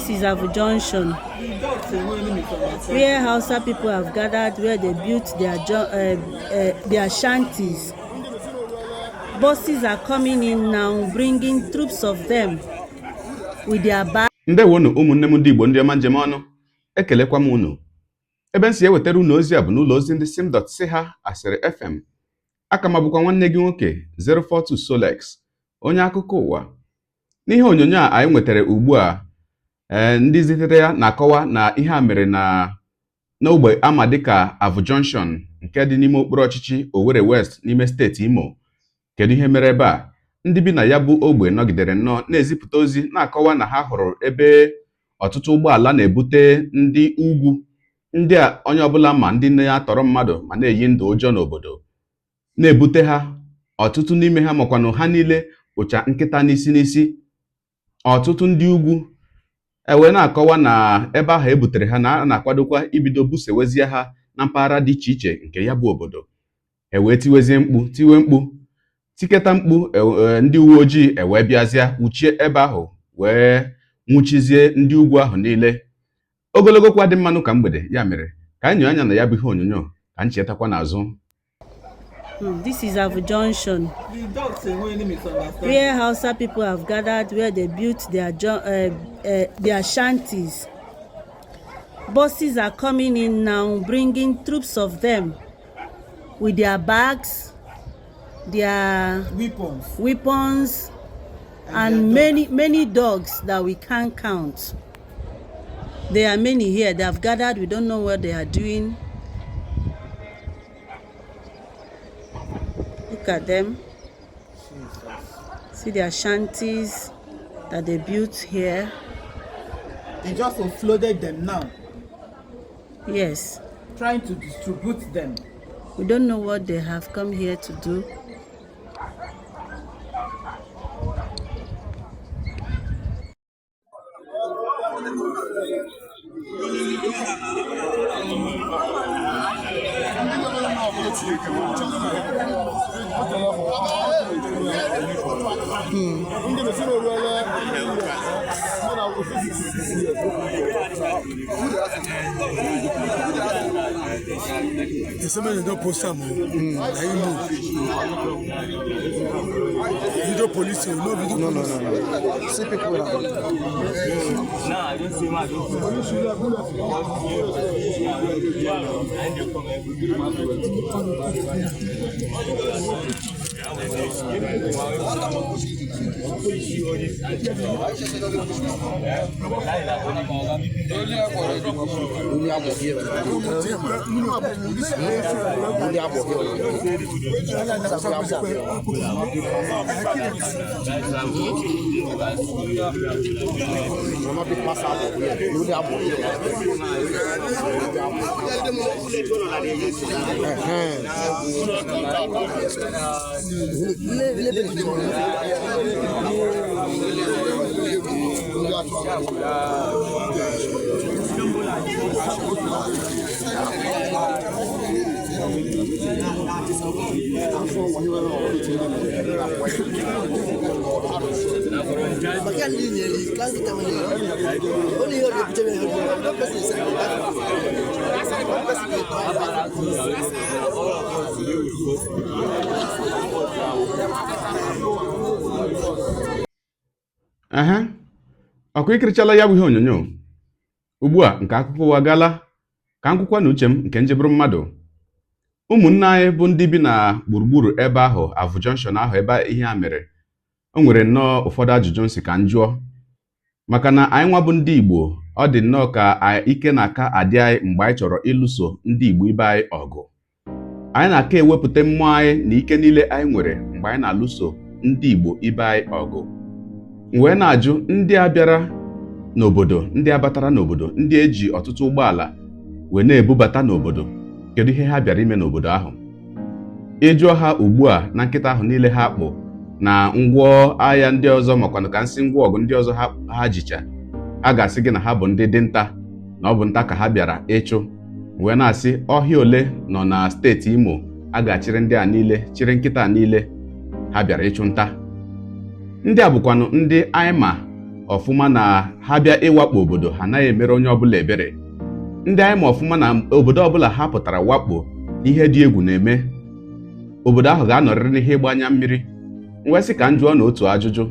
This is Avu Junction, where Hausa people have gathered, where they built their shanties. Buses are coming in now, bringing troops of them with their bags. Ndewonu, ụmụnne m ndị Igbo, ndị ọma njem ọnụ. Ekelekwa m unu. Ebe m si ewetara unu ozi a bụ n'ụlọ ozi ndị sim dot si ha asịrị FM. Aka m abụkwa nwanne gị nwoke 042 Solex, onye akụkọ ụwa. N'ihe onyonyo a anyị nwetara ugbu a, ee, ndị zitere ya na-akọwa na ihe a mere na n'ogbe ama dịka Avu Junction nke dị n'ime okpuru ọchịchị Owerri West n'ime steeti Imo. Kedu ihe mere ebe a? Ndị bi na ya bụ ogbe nọgidere nnọọ na-ezipụta ozi na-akọwa na ha hụrụ ebe ọtụtụ ụgbọala na-ebute ndị ugwu, ndị a onye ọbụla ma ndị na-atọrọ mmadụ ma na-eyi ndụ ụjọ n'obodo, na-ebute ha. Ọtụtụ n'ime ha, makwanụ ha niile kpụcha nkịta n'isi n'isi. Ọtụtụ ndị ugwu ewee na-akọwa na ebe ahụ e butere ha na a na-akwadokwa ibido busewezie ha na mpaghara dị iche iche nke ya bụ obodo. E wee tiwezie mkpu, tiwe mkpu, tiketa mkpu. Ndị uwe ojii ewee bịazịa wuchie ebe ahụ wee nwụchizie ndị ugwu ahụ niile. Ogologo kwa dị mmanụ ka mgbede ya mere ka anyị nyoo anya na ya bụ ihe onyonyo ka m chetakwa n'azụ. This is Avu Junction, where Hausa people have gathered, where they built their shanties. Buses are coming in now, bringing troops of them with their bags, their weapons, weapons, and and their many, many dogs that we can't count. There are many here. They have gathered. We don't know what they are doing. Look at them. See their shanties that they built here. They just offloaded them now, trying to distribute them. We don't know what they have come here to do. The same man don post am o. Na him know. Video police o, no video. No. See people now. Now I don't see my don't Only Abo here. Only Abo here. Sabi Abo here. Mama big pass Abo here. Only Abo here. Only Abo. Eh. Le le le. Ehe, ọkwa ikirichala ya bụ ihe onyonyo ugbu a nke akụkọ ụwa gala ka m kwukwa na uche m nke njebụrụ mmadụ. Ụmụnne anyị bụ ndị bi na gburugburu ebe ahụ, Avu Junction ahụ ebe ihe a mere, o nwere nnọọ ụfọdụ ajụjụ nsị ka m jụọ, maka na anyị nwa bụ ndị Igbo, ọ dị nnọọ ka ike na-aka adị anyị mgbe anyị chọrọ ịlụso ndị Igbo ibe anyị ọgụ. Anyị na-aka ewepụta mmụọ anyị na ike niile anyị nwere mgbe anyị na-alụso ndị Igbo ibe anyị ọgụ. M wee na-ajụ ndị a bịara n'obodo, ndị a batara n'obodo, ndị eji ọtụtụ ụgbọala wee na-ebubata n'obodo, kedu ihe ha bịara ime n'obodo ahụ? Ịjụọ ha ugbu a na nkịta ahụ niile ha kpụ na ngwa agha ndị ọzọ, makwanụ ka nsị ngwa ọgụ ndị ọzọ ha jicha, a ga-asị gị na ha bụ ndị dinta, na ọ bụ nta ka ha bịara ịchụ. Wee na-asị, ọhịa ole nọ na steeti Imo a ga-achịrị ndị a niile, chịrị nkịta niile ha bịara ịchụ nta? Ndị a bụkwanụ ndị anyị ma. Ọfụma na ha bịa ịwakpo obodo, ha anaghị emere onye ọbụla ebere. Ndị anyị ma ọfụma na obodo ọbụla ha pụtara wakpo, ihe dị egwu na-eme. Obodo ahụ ga-anọrịrị n'ihe ịgba anya mmiri. M wee sị ka m jụọ na otu ajụjụ: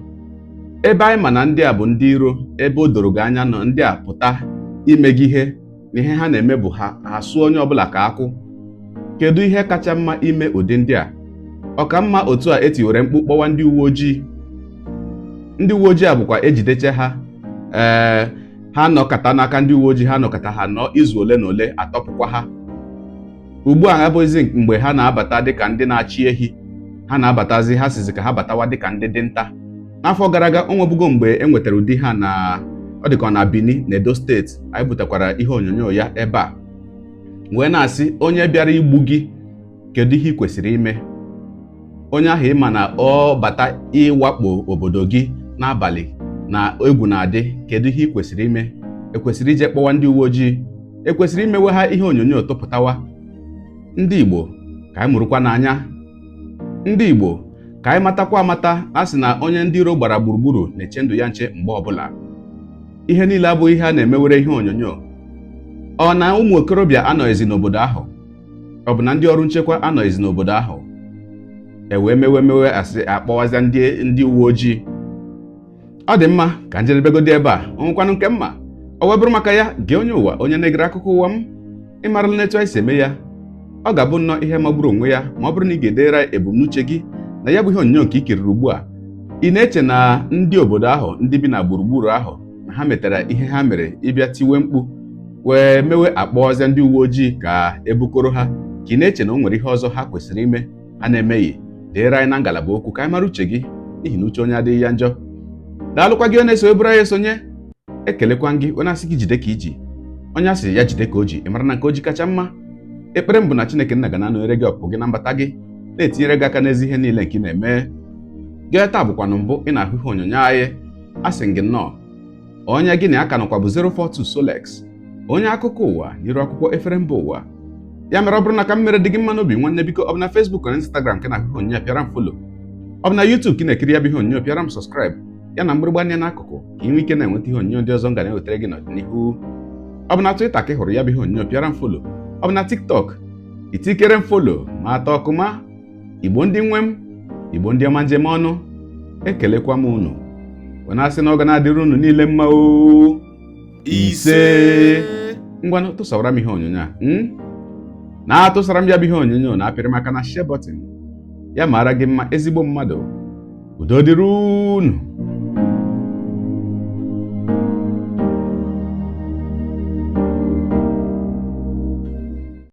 ebe anyị ma na ndị a bụ ndị iro, ebe o doro gị anya na ndị a pụta ime gị ihe, na ihe ha na-eme bụ ha sụọ onye ọbụla ka akwụ, kedu ihe kacha mma ime ụdị ndị a? Ọ ka mma otu a etiwere mkpu kpọwa ndị uwe ojii? Ndị uwe ojii a bụkwa ejideche ha, ee, ha nọkọta n'aka ndị uwe ojii, ha nọkọta, ha nọ izu ole na ole, atọpụkwa ha. Ugbu a abụghịzi mgbe ha na-abata dịka ndị na-achị ehi. Ha na-abatazi, ha sizi ka ha batawa dịka ndị dinta. N'afọ gara aga, o nwebugo mgbe e nwetara ụdị ha na ọ dịka ọ na Benin na Edo Steeti. Anyị butekwara ihe onyonyo ya ebe a wee na-asị, onye bịara igbu gị, kedu ihe ị kwesịrị ime? Onye ahụ ịma na ọ bata ịwakpo obodo gị n'abalị na egwu na-adị, kedu ihe ị kwesịrị ime? Ekwesịrị ije kpọwa ndị uwe ojii? Ekwesịrị imewe ha ihe onyonyo tụpụtawa? Ndị Igbo, ka anyị mụrụkwa n'anya. Ndị Igbo, ka anyị matakwa amata. A sị na onye ndị iro gbara gburugburu na-eche ndụ ya nche mgbe ọbụla. Ihe niile abụghị ihe a na-emewere ihe onyonyo. Ọ na ụmụ okorobịa anọghịzi n'obodo ahụ? Ọ bụ na ndị ọrụ nchekwa anọghịzi n'obodo ahụ? E wee mewe mewe, asị akpọwazịa ndị uwe ojii. Ọ dị mma, ka njedebegodi ebe a. Ọnwụkwanụ nke mma ọ wee bụrụ maka ya gị, onye ụwa, onye na-egere akụkọ ụwa m, ịmarala n'etu anyị si eme ya. Ọ ga-abụ nnọọ ihe magburu onwe ya ma ọ bụrụ na ị ga-edere ebumnuche gị na ya bụ ihe onyonyo nke i kiriri ugbu a. Ị na-eche na ndị obodo ahụ, ndị bi na gburugburu ahụ, na ha metara ihe ha mere ịbịa tiwe mkpu wee mewe akpọọzịa ndị uwe ojii ka ebukoro ha, ka ị na-eche na o nwere ihe ọzọ ha kwesịrị ime ha na-emeghị? Deere anyị na ngalaba okwu ka anyị mara uche gị, n'ihi na uche onye adịghị ya njọ. Daalụkwa gị onye na-eso eburu anyị esonye. Ekelekwa gị onye asị gị jide ka iji. Onye asị ya jide ka o ji, ị mara na nke o ji kacha mma. Ekpere m bụ na Chineke nna ga na-anọnyere gị, ọpụpụ gị na mbata gị, na-etinyere gị aka n'ezi ihe niile nke ị na-eme. Gị taa bụkwanụ mbụ ị na-ahụ ihe onyonyo anyị, asị gị nnọọ. Onye gị na ya ka nọkwa bụ 042 Solex, onye akụkọ ụwa n'iru akwụkwọ efere mba ụwa. Ya mere, ọ bụrụ na ka m mere dị gị mma n'obi, nwanne, biko, ọ bụ na Facebook na Instagram ka na-ahụ ihe onyonyo, pịara m follow. Ọ bụ na YouTube ka ị na-ekiri ya bụ ihe onyonyo, pịara m subscribe, ya na mgbịrịgba anya n'akụkụ, ka ị nwee ike na-enweta ihe onyonyo ndị ọzọ m ga na-ewetara gị n'ọdịnihu. Ọ bụ na Twitter ka ị hụrụ ya bụ ihe onyonyo, pịara m follow. Ọ bụ na TikTok, itikere m follow ma atọ ọkụma. Igbo ndị nwe m, Igbo ndị ọma, njem ọnụ, ekelekwa m unu wee na-asị na ọ ga na-adịrị unu niile mma o. Ise. Ngwanụ, tụsawara m ihe onyonyo a, na-atụsara m ya bụ ihe onyonyo, na-apịrị m aka na share button. Ya mara gị mma, ezigbo mmadụ. Udo dịrị unu.